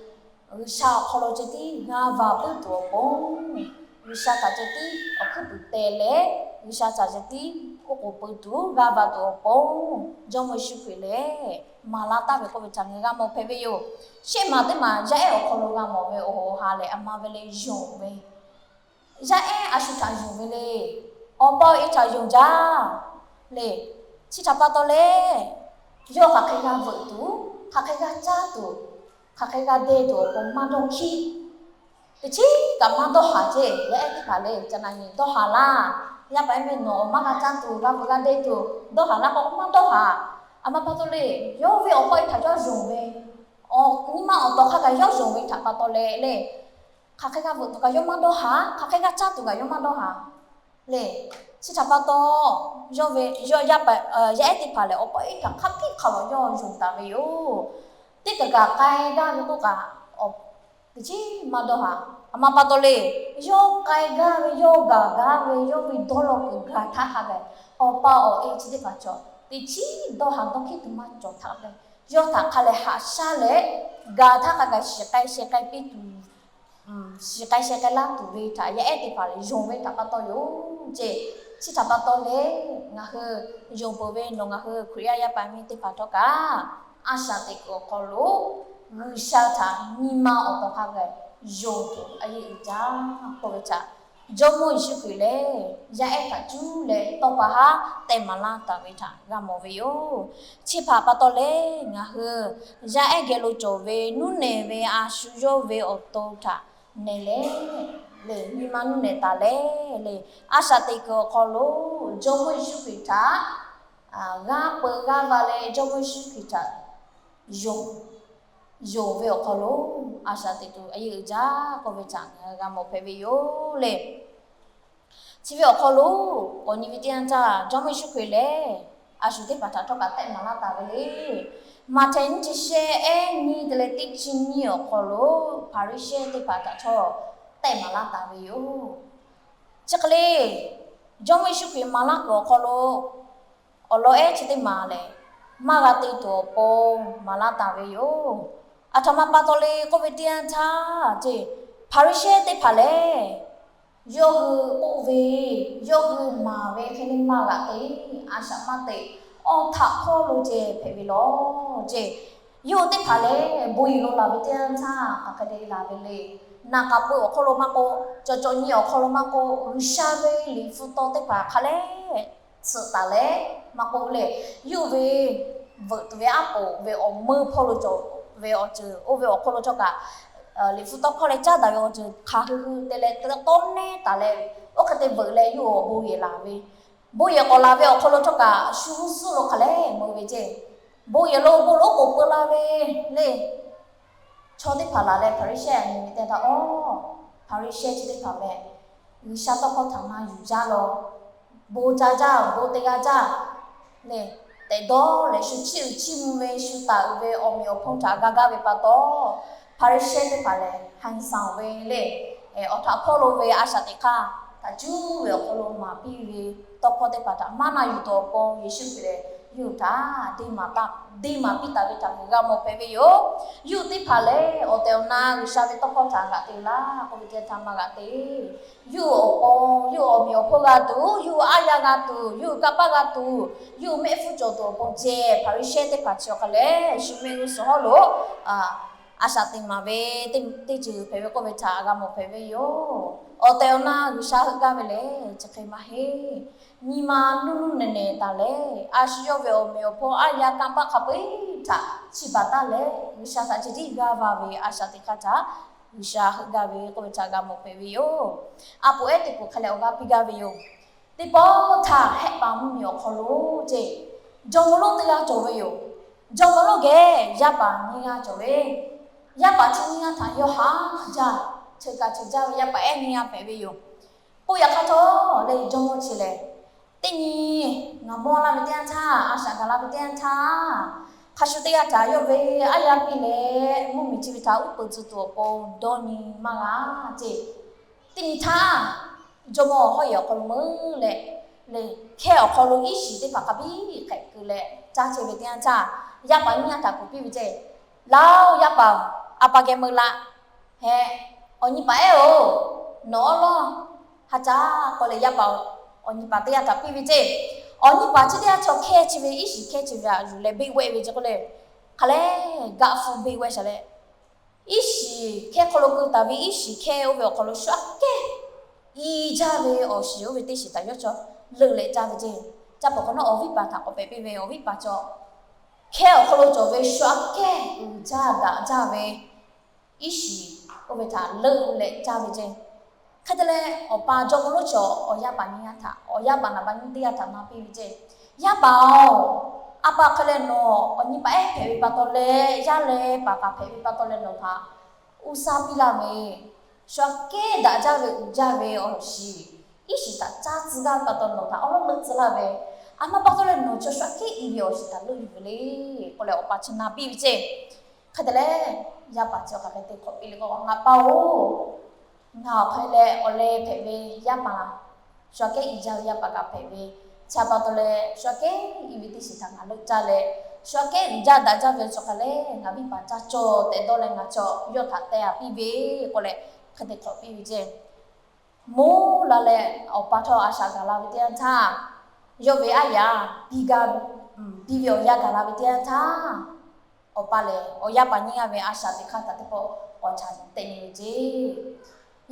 G'uiˬsha awˬ hk'aw lo ceh tiˉ g'aˇ va puiˉ tuˬ awˬ pon, G'uiˬsha htaꞈ ceh tiˉ awˬ hkuiˉ puiˍ teh leh, G'uiˬsha htaꞈ ceh tiˉ oˉ k'oˍ pui tuˬ g'aˇ va tuˬ awˬ pon, Jawˇmawˇ Yeˍsuˆ Hkriꞈ lehˬ maˍ laˇ taˍ ve k'oˆ ve htaꞈ ngaˬ g'a mawˬ hpehꞈ ve yoˬ. Shehˆ maˬ teˇ maˬ yaˇ ehˉ awˬ hk'aw lo g'a mawˬ ve awˬ hoꞈ awˬ ha lehˬ, aˬ ma ve le yonˍ ve, yaˇ ehˉ a shu htaꞈ yonˍ ve le. Awˬ pa awˬ e htaꞈ yonˍ jaˇ le. Chi htaꞈ pa taw leh, yawˇ hk'aˬ hk'e g'a veuꞈ tuˬ, hk'aˬ hk'e g'a caˇ tuˬ, hk'aˬ hk'e g'a deh tuˬ awˬ pon maˇ dawˇ hkiˉ. Teˇ chiˉ kaꞈ maˇ dawˇ haˍ ceˇ. Yaˇ ehˉ teˇ hpaˍ lehˬ, ca na nyi dawˇ haˍ laˇ. Yaˇ paˍ yaˇ miˇ nawˬ maˇ g'a caˇ tuˬ, g'a veuꞈ g'a deh tuˬ dawˇ haˍ laˇ k'o, maˇ dawˇ haˍ. Aˬ ma pa taw le, yawˇ ve awˬ pa awˬ e htaꞈ yawˇ yonˍ ve, nyi ma awˬ tawˍ hk'a gaˬ yawˇ yonˍ ve htaꞈ pa taw leh le, hk'aˬ hk'e g'a veuꞈ tuˬ kaꞈ yawˇ maˇ dawˇ haˍ, hk'aˬ hk'e g'a caˇ tuˬ kaꞈ yawˇ maˇ dawˇ haˍ le. Chi htaꞈ pa taw, yawˇ ve, yawˇ yaˇ ehˉ teˇ hpaˍ lehˬ, awˬ pa awˬ e htaꞈ hk'a piˇ hk'a lawˬ yawˇ yonˍ taˍ ve yoˬ. Teˇ kaꞈ kaꞈ k'ai gaˇ ve k'oˆ kaꞈ, teˇ chiˉ maˇ dawˇ haˍ. Aˬ ma pa taw le, yawˇ k'ai gaˇ ve, yawˇ gaˬ gaˇ ve, yawˇ ve dawˇ law kuiˬ gaˬ htaˇ hk'a gaˬ, awˬ pa awˬ e chi teˇ hpaˍ cawˬ teˇ chiˉ dawˇ haˍ dawˇ hkiˉ tuˬ maˇ cawˬ htaˇ leh, yawˇ htaꞈ hk'a lehˬ haꞈ shaˉ leh, gaˬ htaˇ hk'a gaˬ shiˍ k'ai sheh k'ai piˇ tuˬ, shiˍ k'ai sheh k'ai laˇ tuˬ ve htaꞈ yaˇ ehˉ teˇ hpaˍ lehˬ yonˍ ve htaꞈ pa taw yoˬ ceˇ. Chi htaꞈ pa taw leh, ngaˬ hui yonˍ peuˬ ve nawˬ ngaˬ hui Hkriꞈ yaˇ yaˇ paˍ miˇ teˇ hpaˍ htawˇ kaꞈ, a shaꞈ teꞈ kuiˬ awˬ hk'aw lo G'uiˬsha htaꞈ nyi ma awˬ tawˍ hk'a gaˬ yonˍ tuˬ a yeˇ uiˍ jaˇ k'oˆ ve htaꞈ Jawˇmawˇ Yeˍsuˆ Hkriꞈ lehˬ, yaˇ ehˉ htaꞈ cuˇ leh tawˇ pa haˉ tehꞈ maˍ laˇ taˍ ve htaꞈ g'a mawˬ ve yoˬ. Chi hpaˍ pa taw leh ngaˬ hui yaˇ ehˉ geh lo cawˬ ve nuˇ nehˬ ve a shu yawˇ ve awˬ to htaꞈ nehˬ leh, le, nyi ma nuˇ nehˬ taˍ leh le, a shaꞈ teꞈ kuiˬ awˬ hk'aw lo Jawˇmawˇ Yeˍsuˆ Hkriꞈ htaꞈ g'a peuˬ g'a va leh, Jawˇmawˇ Yeˍsuˆ Hkriꞈ htaꞈ yonˍ ve awˬ hk'aw lo a shaꞈ teꞈ tuˬ a yeˇ uiˍ jaˇ k'oˆ ve htaꞈ g'a mawˬ hpehꞈ ve yoˬ le. Chi ve awˬ hk'aw lo k'awꞈ nyi ve teˇ yanˇ htaˇ, Jawˇmawˇ Yeˍsuˆ Hkriꞈ lehˬ a shu teˇ hpaˍ htaꞈ htawˇ kaꞈ tehˆ maˍ laˇ taˍ ve le. Maꞈhtehˍ nyiˇ chi shehˆ ehˉ nyiˇ te leh teˇ chi nyiˇ awˬ hk'aw lo Hpaˍriˍsehˇ teˇ hpaˍ htaꞈ htawˇ tehˆ maˍ laˇ taˍ ve yoˬ. Chi hk'e le, Jawˇmawˇ Yeˍsuˆ Hkriꞈ maˍ laˇ kuiˬ awˬ hk'aw lo awˬ lawn ehˉ chi teˇ maˬ lehˬ, maˇ g'a te tuˬ awˬ pon maˍ laˇ taˍ ve yoˬ. Aˬ htoꞈ ma pa taw le k'oˆ ve teˇ yanˇ htaˇ ce, Hpaˍriˍsehˇ teˇ hpaˍ lehˬ, yawˇ hui k'oˆ ve, yawˇ hui maˍ ve hk'e le maˇ g'aꞈ te, a shaꞈ maˇ teꞈ, awˬ htaꞈ hpawˇ lo ceh hpehꞈ ve lawˬ ce. Yawˇ hui teˇ hpaˍ lehˬ bon yeˬ lo laˬ ve teˇ yanˇ htaˇ hk'aˬ hk'e te laˬ ve le. Naˬ k'aˍ pui awˬ hk'oˆ lo maˇ k'oˆ, cawˬ cawˬ nyi awˬ hk'aw lo maˇ k'oˆ, G'uiˬsha ve liꞈ hpu tawˇ teˇ hpaˍ hk'a lehˬ tsuhꞈ taˍ leh maˇ k'oˆ le, yawˇ hui ve veuꞈ tuˬ ve aˉ poꞈ ve awˬ meuˇ hpawˇ lo cawˬ ve awˬ ceuˬ oˇ ve awˬ hk'oˆ lo htawˇ kaꞈ, liꞈ hpu tawˇ hkawˇ leh caˉ daꞈ ve awˬ ceuˬ hk'aˬ hui hui te leh tawˇ nehˇ taˍ leh, oˇ hk'e te veuꞈ leh yawˇ hui awˬ bon yeˬ laˬ ve, bon yeˬ k'awꞈ laˬ ve awˬ hk'aw lo htawˇ kaꞈ shu g'uˇ suhˉ lo hk'a lehˬ meuꞈ ve ce. Bon yeˬ lo bon lo k'oˍ peu la ve le. Chaw teˇ hpaˍ laˬ leh Hpaˍriˍsehˇ nyi ve teˇ htaˇ, aˬ, Hpaˍriˍsehˇ chi teˇ hpaˍ lehˬ, G'uiˬsha tawˇ hkawˇ htaꞈ maˇ yuˬ jaˇ law, bon ca jaˇ, bon te g'a jaˇ le, tehꞈ dawˇ leh shu chiˇ uiˍ chiˇ mvuh ve, shu taˍ uiˍ ve awˬ meꞈ awˬ hponˇ htaꞈ g'a gaˇ ve pa taw, Hpaˍriˍsehˇ teˇ hpaˍ lehˬ ဟန်ဆောင် ve le, awˬ htaꞈ hpawˇ lo ve a shaꞈ teꞈ hk'aˇ htaꞈ cuˉ ve awˬ hk'aw lo maˍ piˇ ve tawˇ hkawˇ teˇ hpaˍ htaꞈ maˇ na yuˬ tuˬ awˬ pon Yeˍsuˆ Hkriꞈ lehˬ yawˇ hui htaꞈ deˇ maˍ piˇ taˍ ve htaꞈ g'a mawˬ hpehꞈ ve yoˬ. Yawˇ hui teˇ hpaˍ lehˬ awˬ tehˬ awˬ na G'uiˬsha ve tawˇ hkawˇ htaꞈ g'aꞈ te laˇ k'oˆ ve teˇ htaˇ maˇ g'aꞈ te. Yawˇ hui awˬ pon, yawˇ hui awˬ meꞈ awˬ hponˇ g'a tuˬ, yawˇ hui aˉ yaˇ g'a tuˬ, yawˇ hui kanˇ paˆ g'a tuˬ, yawˇ hui mehˆ hpfuhˇ cawˬ tuˬ awˬ pon ceh Hpaˍriˍsehˇ teˇ hpaˍ chi awˬ hk'a lehˬ shu mehˆ g'uˇ suhˍ hawˉ lo a shaꞈ teꞈ maˍ ve teˇ ceuˬ hpehꞈ ve k'oˆ ve htaꞈ g'a mawˬ hpehꞈ ve yoˬ. Awˬ tehˬ awˬ na G'uiˬsha heuˆ gaˇ ve lehˬ chi hk'e maˇ heˆ. Nyi ma nuˇ nuˇ nehˬ nehˬ taˍ leh, a shu yawˇ ve awˬ meꞈ awˬ hponˇ aˉ yaˇ kanˇ paˆ hk'a peu-eˬ htaꞈ chiˇ baˬ taˍ leh, G'uiˬsha htaꞈ ceh tiˉ g'a va ve a shaꞈ teꞈ hk'aˇ htaꞈ G'uiˬsha heuˆ gaˇ ve k'oˆ ve htaꞈ g'a mawˬ hpehꞈ ve yoˬ. A poˍ ehˉ teˇ poˍ hk'a leh awˬ g'aˇ piˇ gaˇ ve yoˬ. Teˇ pawˆ htaˇ Hehˆ paˍ mvuhˇmiˬ awˬ hk'aw lo ce, jawˇmawˇ lonˉ teˇ g'aˇ cawˬ ve yoˬ. Jawˇmawˇ lonˉ geh yaˇ paˍ nyiˇ g'aˇ cawˬ ve, yaˇ paˍ chi nyiˇ g'aˇ htaꞈ yawˇ haꞈ jaˇ, cheuˬ kaꞈ cheuˬ jaˇ ve yaˇ paˍ ehˉ nyiˇ g'aˇ hpehꞈ ve yoˬ. K'oˆ yaꞈ hk'aˇ htawˇ le jawˇmawˇ chi lehˬ, teˇ nyi ngaˬ mawˇ laˇ ve teˇ yanˇ htaˇ, a shaꞈ gaˬ la ve teˇ yanˇ htaˇ, hk'a shu teˇ g'aˇ htaꞈ yawˇ ve aˉ yaˇ piˇ leh mvuhˇmiˬ chi ve htaꞈ uˉ peunˍ tcuh tuˬ awˬ pon dawˇ nyi maˇ g'a ce. Teˇ nyi htaˇ, jawˇmawˇ hawˉ yehˬ awˬ hk'aw lo meuˉ leh, le, hkehˇ awˬ hk'aw lo iˉ shiˍ teˇ hpaˍ hk'a biˇ hk'ehꞈ keu leh caˇ chehˇ ve teˇ yanˇ htaˇ, yaˇ paˍ nyiˇ g'aˇ htaꞈ kuˬ piˇ ve ce. Laˇ-oˬ yaˇ paˍ, a pa geh meuˇ laꞈ. Heh, awˬ nyi paˍ ehˉ-oˬ, nawˬ awˉ lawˉ ha caˇ k'oˆ leh yaˇ paˍ awˬ nyi paˍ teˇ g'aˇ htaꞈ piˇ ve ce. Awˬ nyi paˍ chi teˇ g'aˇ chaw hkehˇ chi ve iˉ shiˍ hkehˇ chi ve htaꞈ yuˬ leh beˆ wehˆ ve ce k'oˆ le, hk'a lehˬ gaˆ hpfuhˇ beˆ wehˆ shaˍ leh, iˉ shiˍ hkehˇ hk'aw lo keu taˍ ve iˉ shiˍ hkehˇ oˇ ve awˬ hk'aw lo shu aꞈ kehˉ i jaˇ ve awˬ shiˍ oˇ ve teˇ shiˍ htaꞈ yawˇ chaw leuˆ leh caˇ ve ce. Caˇ pawˍ hk'awꞈ nawˉ awˬ viˉ paˍ htaꞈ k'awꞈ pehꞈ piˇ ve, awˬ viˉ paˍ chaw hkehˇ awˬ hk'aw lo cawˬ ve shu aꞈ kehˉ uiˍ jaˇ daꞈ jaˇ ve iˉ shiˍ oˇ ve htaꞈ leuˆ leh caˇ ve ce. Hk'e te leh awˬ pa jawˇmawˇ lonˉ chaw awˬ yaˇ paˍ nyiˇ g'aˇ htaꞈ, awˬ yaˇ paˍ naˍ ba nyiˇ teˇ g'aˇ htaꞈ na piˇ ve ce. Yaˇ paˍ-oˬ, a pa hk'e leh nawˬ awˬ nyi paˍ ehˉ hpehꞈ ve pa taw leh, yaˇ leh paˍ kaꞈ hpehꞈ ve pa taw leh nawˬ htaꞈ uˇ saˉ piˇ laˇ ve, shu aꞈ kehˉ daꞈ jaˇ ve uiˍ jaˇ ve awˬ shiˍ iˉ shiˍ htaꞈ caˇ tcuh gaˇ ve pa taw nawˬ htaꞈ awˉ lawˉ leuˆ tcuh laˇ ve, a ma pa taw leh nawˬ chaw shu aꞈ kehˉ i ve awˬ shiˍ htaꞈ leuˆ yuˬ ve le k'oˆ leh awˬ pa chi na piˇ ve ce. Hk'e te leh, yaˇ paˍ chi awˬ hk'aˬ hk'e te hk'awꞈ piˇ le k'o, Ngaˬ pa-oˬ, ngaˬ awˬ hk'e leh awˬ leh hpehꞈ ve yaˇ paˍ, shu aꞈ kehˉ i jaˇ ve yaˇ paˍ kaꞈ hpehꞈ ve, chi pa taw leh shu aꞈ kehˉ i ve teˇ shiˍ htaꞈ ngaˬ leuˆ caˇ leh, shu aꞈ kehˉ uiˍ jaˇ daꞈ jaˇ ve chi hk'e leh ngaˬ viˉ paˍ caˇ cawˬ tehꞈ dawˇ leh ngaˬ chaw yawˇ htaꞈ teh a piˇ ve k'oˆ leh hk'e te hk'awꞈ piˇ ve ce. Moˇ la leh awˬ pa htawˇ a shaꞈ gaˬ la ve teˇ yanˇ htaˇ, yawˇ ve aˉ yaˇ piˇ gaˇ, piˇ ve awˬ yanˇ gaˬ la ve teˇ yanˇ htaˇ, awˬ pa lehˬ awˬ yaˇ paˍ nyiˇ g'aˇ ve a shaꞈ teꞈ hk'aˇ htaꞈ teˇ pawˆ k'awꞈ ca tehꞈ nyi ve ce.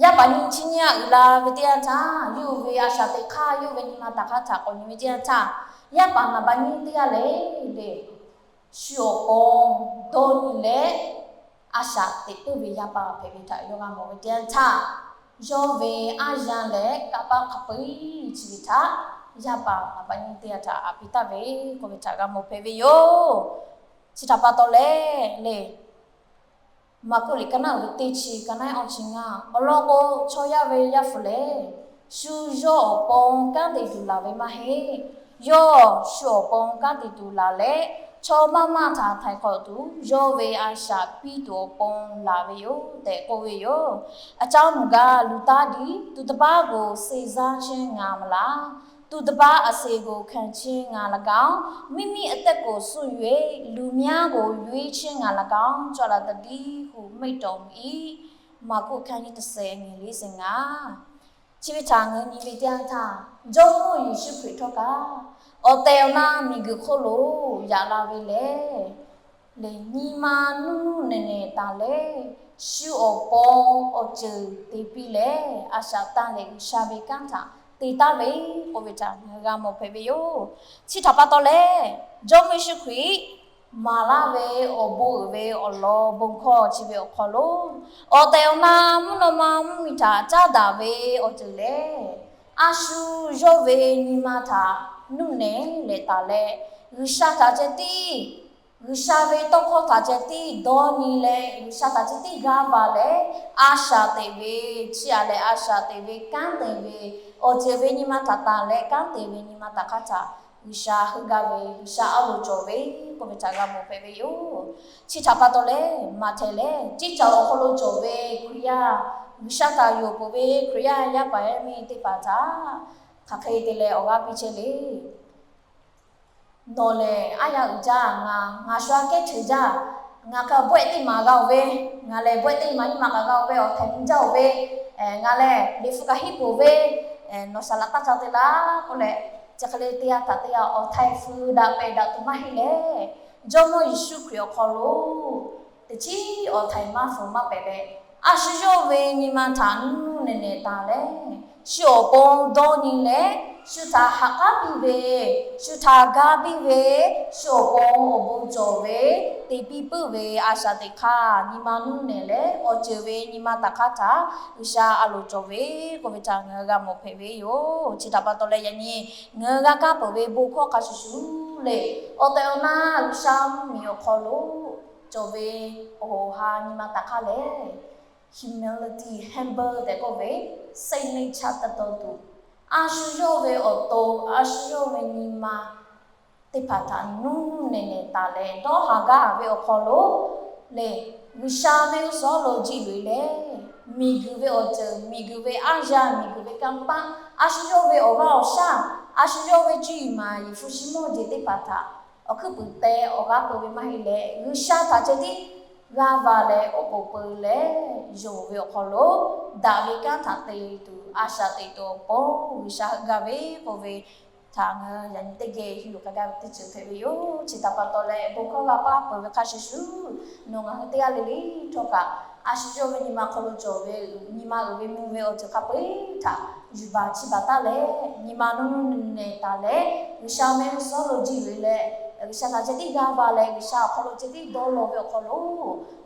Yaˇ paˍ nyiˇ chi nyiˇ g'aˇ uiˍ la ve teˇ yanˇ htaˇ, yawˇ ve a shaꞈ teꞈ hk'aˇ yawˇ ve nyi ma taˍ hk'aˇ htaꞈ k'awꞈ nyi ve teˇ yanˇ htaˇ, yaˇ paˍ naˍ ba nyiˇ teˇ g'aˇ lehˬ le, shu awˬ pon dawˇ nyi leh a shaꞈ teꞈ puiˉ ve yaˇ paˍ hpehꞈ ve htaꞈ yawˇ g'a mawˬ ve teˇ yanˇ htaˇ, Yawˇ ve aˉ yanˇ leh kanˇ paˆ hk'a peu-eˬ chi ve htaꞈ yaˇ paˍ maˍ paˍ nyi teˇ g'aˇ htaꞈ aꞈ piˇ taˍ ve k'oˆ ve htaꞈ g'a mawˬ hpehꞈ ve yoˬ. Chi htaꞈ pa taw leh le, Maˍkuˆ liꞈ ka naˉ uiˍ ve teˇ chi, ka naˉ awˇ chi ngaˇ awˬ lawn k'o, chaw yaˇ ve Yaˇ hpu lehˬ, shu yawˇ awˬ pon kanˉ te tuˬ laˬ ve maˇ heˆ. Yawˇ shu awˬ pon kanˉ te tuˬ laˬ leh, chaw maˇ maˇ htaꞈ htaiˍ hk'awꞈ tuˬ yawˇ ve a shaꞈ piˇ tuˬ awˬ pon laˬ ve yoˬ tehꞈ k'oˆ ve yoˬ. A caˇ muˬ gaˇ luˬ taˉ diˉ, tuˬ tawˇ paˉ g'oˬ seˍ zaˇ chehˇ ngaˬ maˍ laˇ. Tuˬ tawˇ paˉ a seˍ g'oˬ hkanˍ chehˇ ngaˬ laꞈ gaˬ-oˬ, miˇ miˇ a tehˉ k'oˍ suh yuˬ-e, luˬ myaˇ g'oˬ yuˇ-eˬ chehˇ ngaˬ laꞈ gaˬ-oˬ, cawˬ laˬ taˍ diˉ k'oˆ meuˇ tawˍ miˬ-iˉ. Maˍkuˆ ka nyi teˇ sehˍ nyi liꞈ sehˍ ngaˇ. Chi ve htaꞈ ngaˬ hui nyi ve teˇ yanˇ htaˇ, Jawˇmawˇ Yeˍsuˆ Hkriꞈ htawˇ kaꞈ, awˬ tehˬ awˬ na miˬguiˬ hk'oˆ lo yaꞈ la ve lehˬ, lehˬ nyi ma nuˇ nuˇ nehˬ nehˬ taˍ leh, shu awˬ pon awˬ ceuˬ te piˇ leh, a shaꞈ tanˇ leh G'uiˬsha ve kanˉ htaꞈ te taˍ ve k'oˆ ve htaꞈ ngaˬ hui g'a mawˬ hpehꞈ ve yoˬ. Chi htaꞈ pa taw leh, Jawˇmawˇ Yeˍsuˆ Hkriꞈ maˍ laˇ ve awˬ bon uiˍ ve awˬ lawn bon hkawˇ chi ve awˬ hk'aw lo, awˬ tehˬ awˬ na mvuhˇ naw ma mvuhˇmiˬ htaꞈ caˉ daꞈ ve awˬ ceuˬ lehˬ, a shu yawˇ ve nyi ma htaꞈ nuˇ nehˬ leh taˍ leh, G'uiˬsha htaꞈ ceh tiˉ, G'uiˬsha ve tawˇ hkawˇ htaꞈ ceh tiˉ dawˇ nyi leh, G'uiˬsha htaꞈ ceh tiˉ g'aˇ va leh, a shaꞈ teꞈ ve, chiˇ aꞈ leh a shaꞈ teꞈ ve kanˉ te ve, awˬ ceuˬ ve nyi ma htaꞈ tanˬ leh kanˉ te ve nyi ma htaꞈ hk'a htaꞈ G'uiˬsha heuˆ gaˇ ve, G'uiˬsha a loˍ cawˬ ve k'oˆ ve htaꞈ g'a mawˬ hpehꞈ ve yoˬ. Chi htaꞈ pa taw leh, Maꞈhtehˍ lehˬ, ceˇ caˬ awˬ hk'aw lo cawˬ ve Hkriꞈ yaˇ, G'uiˬsha htaꞈ yonˍ peuˬ ve Hkriꞈ yaˇ yaˇ paˍ yaˇ miˇ teˇ hpaˍ htaꞈ hk'aˬ hk'e te leh awˬ g'aˇ piˇ chehˇ le. Nawˬ lehˬ aˉ yanˇ uiˍ jaˇ, ngaˬ, ngaˬ shu aꞈ kehˉ cheuˬ jaˇ, ngaˬ hk'e bawehˆ teˇ maˬ g'a-oˬ ve, ngaˬ lehˬ bawehˆ teˇ maˬ nyiˇ maˬ kaꞈ g'a-oˬ ve, awˬ htaiˍ nyi jaˇ-oˬ ve, ngaˬ lehˬ liꞈ hpu kaꞈ henˇ peuˬ ve, nawˬ shaˍ laꞈ taˇ ca te laˇ k'oˆ leh, chi hk'e le teˇ g'aˇ htaꞈ teˇ g'aˇ awˬ htaiˍ hpfuhˇ daꞈ pehˍ daꞈ tuˬ maˇ heˆ leh, Jawˇmawˇ Yeˍsuˆ Hkriꞈ awˬ hk'aw lo teˇ chiˉ awˬ htaiˍ maˇ hpfuhˇ maˇ pehˍ leh, a shu yawˇ ve nyi ma htaꞈ nuˇ nuˇ nehˬ nehˬ taˍ leh, shu awˬ pon dawˇ nyi leh, shu htaꞈ ha k'aˉ piˇ ve, shu htaꞈ ga piˇ ve, shu awˬ pon awˬ bon cawˬ ve, te piˇ puiˉ ve a shaꞈ teꞈ hk'aˇ nyi ma nuˇ nehˬ leh awˬ ceuˬ ve nyi ma htaꞈ hk'a htaꞈ G'uiˬsha a loˍ cawˬ ve k'oˆ ve htaꞈ ngaˬ hui g'a mawˬ hpehꞈ ve yoˬ. Chi htaꞈ pa taw leh yaꞈ nyi ngaˬ hui g'a kaˇ peuˬ ve bon hkawˇ hk'a shuˍ shuˍ le, awˬ tehˬ awˬ na G'uiˬsha mvuhˇmiˬ awˬ hk'aw lo cawˬ ve awˬ ha nyi ma htaꞈ hk'a leh, humility, humble tehꞈ k'oˆ ve, sehˉ neˇ chaˇ taˇ taw tuˬ, a shu yawˇ ve awˬ to, a shu yawˇ ve nyi ma teˇ hpaˍ htaꞈ nuˇ nuˇ nehˬ nehˬ taˍ leh dawˇ haˍ gaˇ ve awˬ hk'aw lo lehˬ, G'uiˬsha mehˆ g'uˇ suhˍ lo jiˆ loꞈ e leh, miˬguiˬ ve awˬ ceuˬ, miˬguiˬ ve aˉ yanˇ, miˬguiˬ ve kanˇ paˆ, a shu yawˇ ve awˬ g'aˇ awˬ shaˉ, a shu yawˇ ve cuˇ yiˍ maˍ yiˍ hpu shi mawˇ jeˬ teˇ hpaˍ htaꞈ awˬ hkuiˉ puiˍ teh awˬ g'aˇ peu ve maˇ heˆ leh, G'uiˬsha htaꞈ ceh tiˉ g'aˇ va leh oˉ k'oˍ peu leh yonˍ ve awˬ hk'aw lo, daꞈ ve kanˉ htaꞈ te tuˬ a shaꞈ teꞈ tuˬ awˬ pon G'uiˬsha heuˆ gaˇ ve k'oˆ ve htaꞈ ngaˬ hui yaꞈ nyi teˇ geh henˇ yuˬ k'ai gaˇ ve teˇ ceuˬ hpehꞈ ve yoˬ. Chi htaꞈ pa taw leh bon hkawˇ g'a paˇ peuˬ ve hk'a shuˍ shuˍ, nawˬ ngaˬ hui teˇ g'aˇ le le htawˇ kaꞈ, a shu yawˇ ve nyi ma hk'aw lo cawˬ ve, nyi ma uiˍ ve mvuh ve awˬ ceuˬ hk'a peu-eˬ htaꞈ yuˬ baˬ chiˇ baˬ taˉ leh, nyi ma nuˇ nuˇ nehˬ nehˬ taˍ leh, G'uiˬsha mehˆ g'uˇ suhˍ lo jiˆ loꞈ e leh, G'uiˬsha htaꞈ ceh tiˉ g'aˇ va leh, G'uiˬsha awˬ hk'aw lo ceh tiˉ dawˇ law ve awˬ hk'aw lo,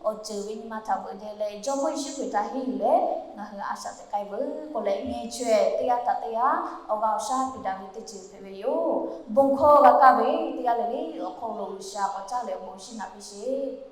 awˬ ceuˬ ve nyi ma htaꞈ veuꞈ deh leh Jawˇmawˇ Yeˍsuˆ Hkriꞈ htaꞈ henˇ yuˬ leh ngaˬ hui a shaꞈ teꞈ k'ai veuˬ k'oˆ leh, ngeh chaweh teˇ g'aˇ htaꞈ teˇ g'aˇ awˬ g'aˇ awˬ shaˉ piˇ daꞈ ve teˇ ceuˬ hpehꞈ ve yoˬ. Bon hkawˇ g'a kaˇ ve teˇ g'aˇ le le awˬ hk'aw lo G'uiˬsha k'awꞈ caˉ leh awˬ bon shinˉ naꞈ piˇ sheˍ.